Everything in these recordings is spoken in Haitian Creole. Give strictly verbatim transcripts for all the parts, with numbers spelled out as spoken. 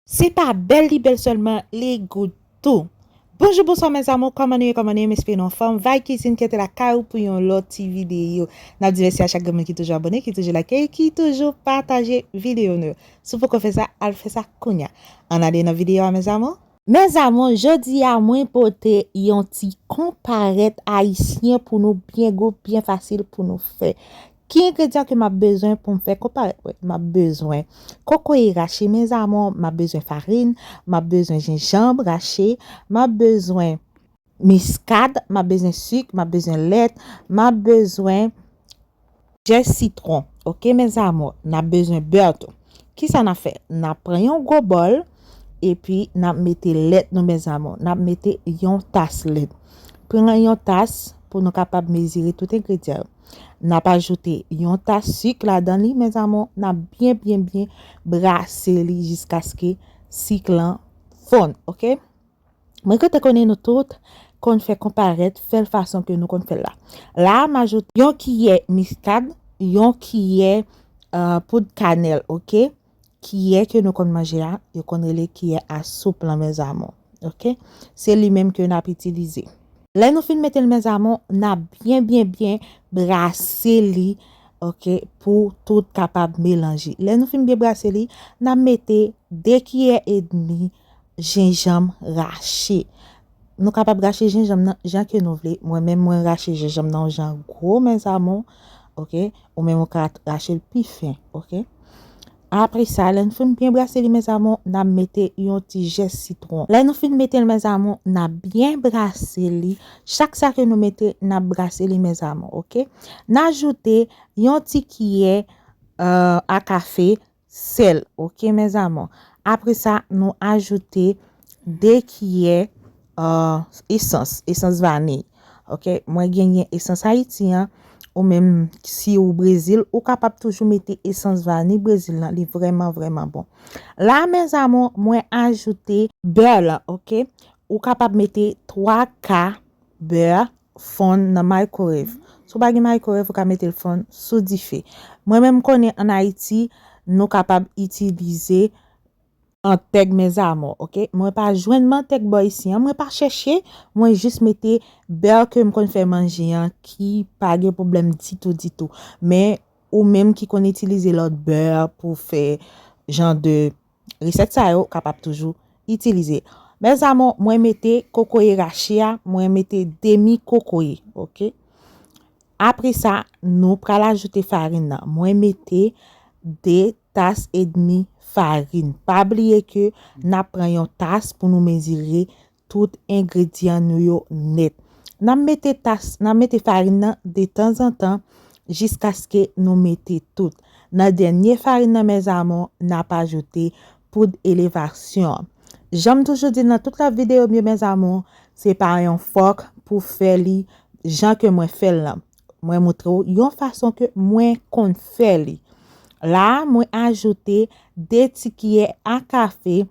Se pa bèl li bèl sèlman, li gou tou. Bonjou, bonswa mes amours, kòman nou ye, kòman nou ye, m espere nou anfòm. Vay Cuisine ki te lakay ou pou yon lòt ti videyo. N ap di mèsi a chak grenn moun ki toujou abòne, ki toujou like, ki toujou pataje videyo nou yo. Si w poko fè sa, al fè sa kounya. Ann ale nan videyo a mes amours. Mes amours, jodi a mwen pote yon ti konparèt ayisyen pou nou, byen gou, byen fasil pou nou fè. Ki engredyan ke m ap bezwen pou m fè konparèt mwen? M ap bezwen kokoye rache mes amours, m ap bezwen farin, m ap bezwen jenjanm rache, m ap bezwen miskad, m ap bezwen sik, m ap bezwen lèt, m ap bezwen jès sitwon. Oke mes amours, n ap bezwen bè tou. Kisa n ap fè? N ap pran yon gwo bòl, epi n ap mete lèt nou mes amours. N ap mete yon tas lèt. Pran yon tas pou nou kapab mezire tout engredyan yo. N ap ajoute yon tas sik ladan li mes amours. N ap byen, byen, byen brase li jiskaske sik lan fonn, oke? Mwen kwè konnen nou tout konn fè konparèt, fè l fason ke nou konn fè l la. La a, m ajoute yon kiyè miskad, yon kiyè, euh, poud kanèl, oke? Kiyè ke nou konn manje a, yo konn rele kiyè a soup lan mes amours, oke? Se li menm ke n ap itilize. Lè nou fin mete l mes amours, n ap byen, byen, byen brase li, oke, pou tout kapab melanje. Lè nou fin byen brase li, n ap mete de kiyè edmi jenjanm rache. Nou kapab rache jenjanm nan jan ke nou vle. Mwen menm, mwen rache jenjanm nan yon jan gwo mes amours, oke? Ou menm ou ka rache l pi fen, oke? Apre sa, lè nou fin byen brase li mes amours, n ap mete yon ti jès sitwon. Lè nou fin mete l mes amours, n ap byen brase li. Chak sa ke nou mete, n ap brase li mes amours, oke? N ajoute yon ti kiyè, euh, a kafe sèl, oke mes amours? Apre sa, nou ajoute de kiyè, euh, esans, esans vaniy. Oke, mwen genyen esans Ayiti an, ou menm si ou Brezil, ou kapab toujou mete esans vaniy Brezil lan, li vrèman, vrèman bon. La mes amours, mwen ajoute bè lan, oke? Ou kapab mete twa ka bè fonn nan microwave. Si w pa gen microwave, ou ka mete l fonn sou dife. Mwen menm, m konnen ann Ayiti, nou kapab itilize mantèg mes amours, oke? Mwen pa jwenn mantèg bò isi an, mwen pa chèche, mwen jis mete bè ke m konn fè manje an ki pa gen pwoblèm ditou, ditou. Men ou menm ki konn itilize lòt bè pou fè jan de resèt sa yo, kapab toujou itilize. Mes amours, mwen mete kokoye rache a, mwen mete demi kokoye, oke? Apre sa, nou pral ajoute farin nan. Mwen mete de tas edmi farin. Pa bliye ke n ap pran yon tas pou nou mezire tout engredyan nou yo nèt. N ap mete tas, n ap mete farin nan detanzantan jiskaske nou mete tout. Nan dènye farin nan mes amours, n ap ajoute poud elevasyon an. Jan m toujou di nan tout lòt videyo m yo mes amours, se pa yon fòk pou fè li jan ke mwen fè l lan. Mwen montre w yon fason ke mwen konn fè li. La a, mwen ajoute de ti kiyè a kafe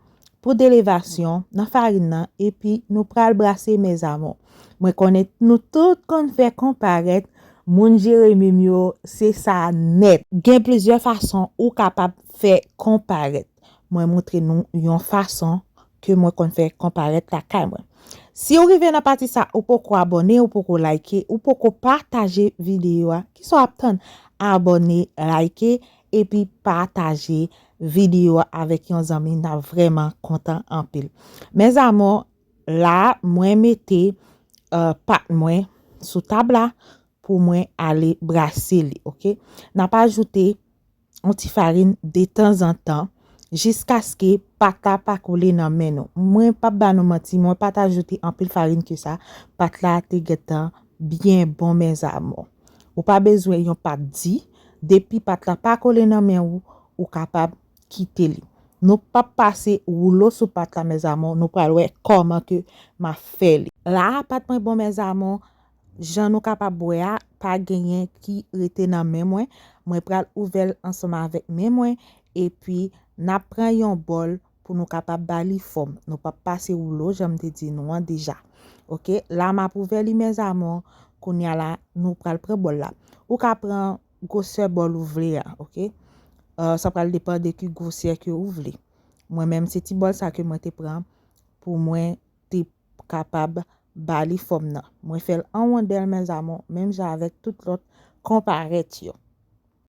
poud elevasyon nan farin nan, epi nou pral brase mes amours. Mwen konnen nou tout konn fè konparèt, moun Jeremi m yo, se sa nèt. Gen plizyè fason ou kapab fè konparèt. Mwen montre nou yon fason ke mwen konn fè konparèt lakay mwen. Si w rive nan pati sa, ou poko abòne, ou poko like, ou poko pataje videyo a, kisa w ap tann? Abòne, like, epi pataje videyo a avèk yon zanmi, n ap vrèman kontan anpil. Mes amours, la, mwen mete, euh, pat mwen sou tab la pou mwen ale brase li, oke? N ap ajoute yon ti farin detanzantan jiskaske pat la pa kole nan men nou. Mwen p ap ba nou manti, mwen pa t ajoute anpil farin ke sa, pat la te gentan byen bon mes amours. Ou pa bezwen yon pat di, depi pat la pa kole nan men ou, ou kapab kite li. Nou p ap pase woulo sou pat la mes amours, nou pral wè kòman ke m ap fè li. La a, pat mwen bon mes amours, jan nou kapab wè a, pa genyen ki rete nan men mwen. Mwen pral ouvè l ansanm avèk men mwen, epi n ap pran yon bòl pou nou kapab ba li fòm. Nou p ap pase woulo, jan m te di nou an deja. Oke, la m ap ouvè li mes amours, kounye a la, nou pral pran bòl la. Ou ka pran gwosè bòl ou vle a, oke? Euh, sa pral depann de ki gwosè ke ou vle. Mwen menm, se ti bòl sa ke mwen te pran pou mwen te kapab ba li fòm nan. Mwen fè l an wondèl, mes amours, menm jan avèk tout lòt konparèt yo.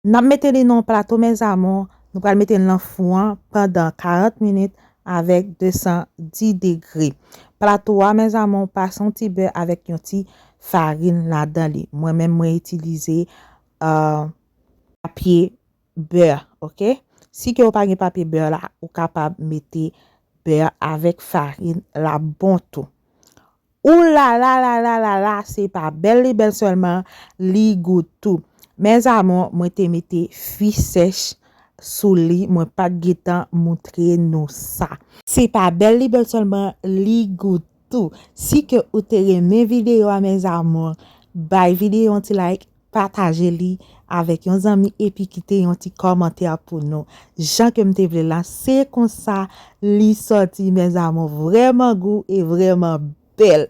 N ap mete li nan yon plato, mes amours. Nou pral mete l nan fou an pandan karant minit avèk de san dis degre. Plato a, mes amours, pase yon ti bè avèk yon ti farin ladan li. Mwen menm, mwen itilize, euh, papye bè, oke? Si ke ou pa gen papye bè la, ou kapab mete bè avèk farin, l ap bon tou. Ou la la la la la la, se pa bèl li bèl sèlman, li gou tou. Mes amours, mwen te mete fi sèch sou li, mwen pa t gentan moutre nou sa. Se pa bèl li bèl sèlman, li gou tou. Si ke ou te renmen videyo a, mes amours, bay videyo yon ti like, pataje li avèk yon zanmi epi kite yon ti kòmantè pou nou. Jan ke m te vle la, se konsa li sòti, mes amours, vrèman gou e vrèman bèl.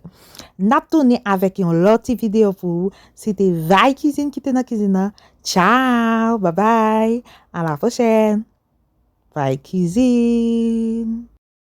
N ap tounen avèk yon lòt ti videyo pou ou. Se te Vay Kizin ki te nan kizin nan. Tchao, babay, a la pwochèn. Vay Kizin.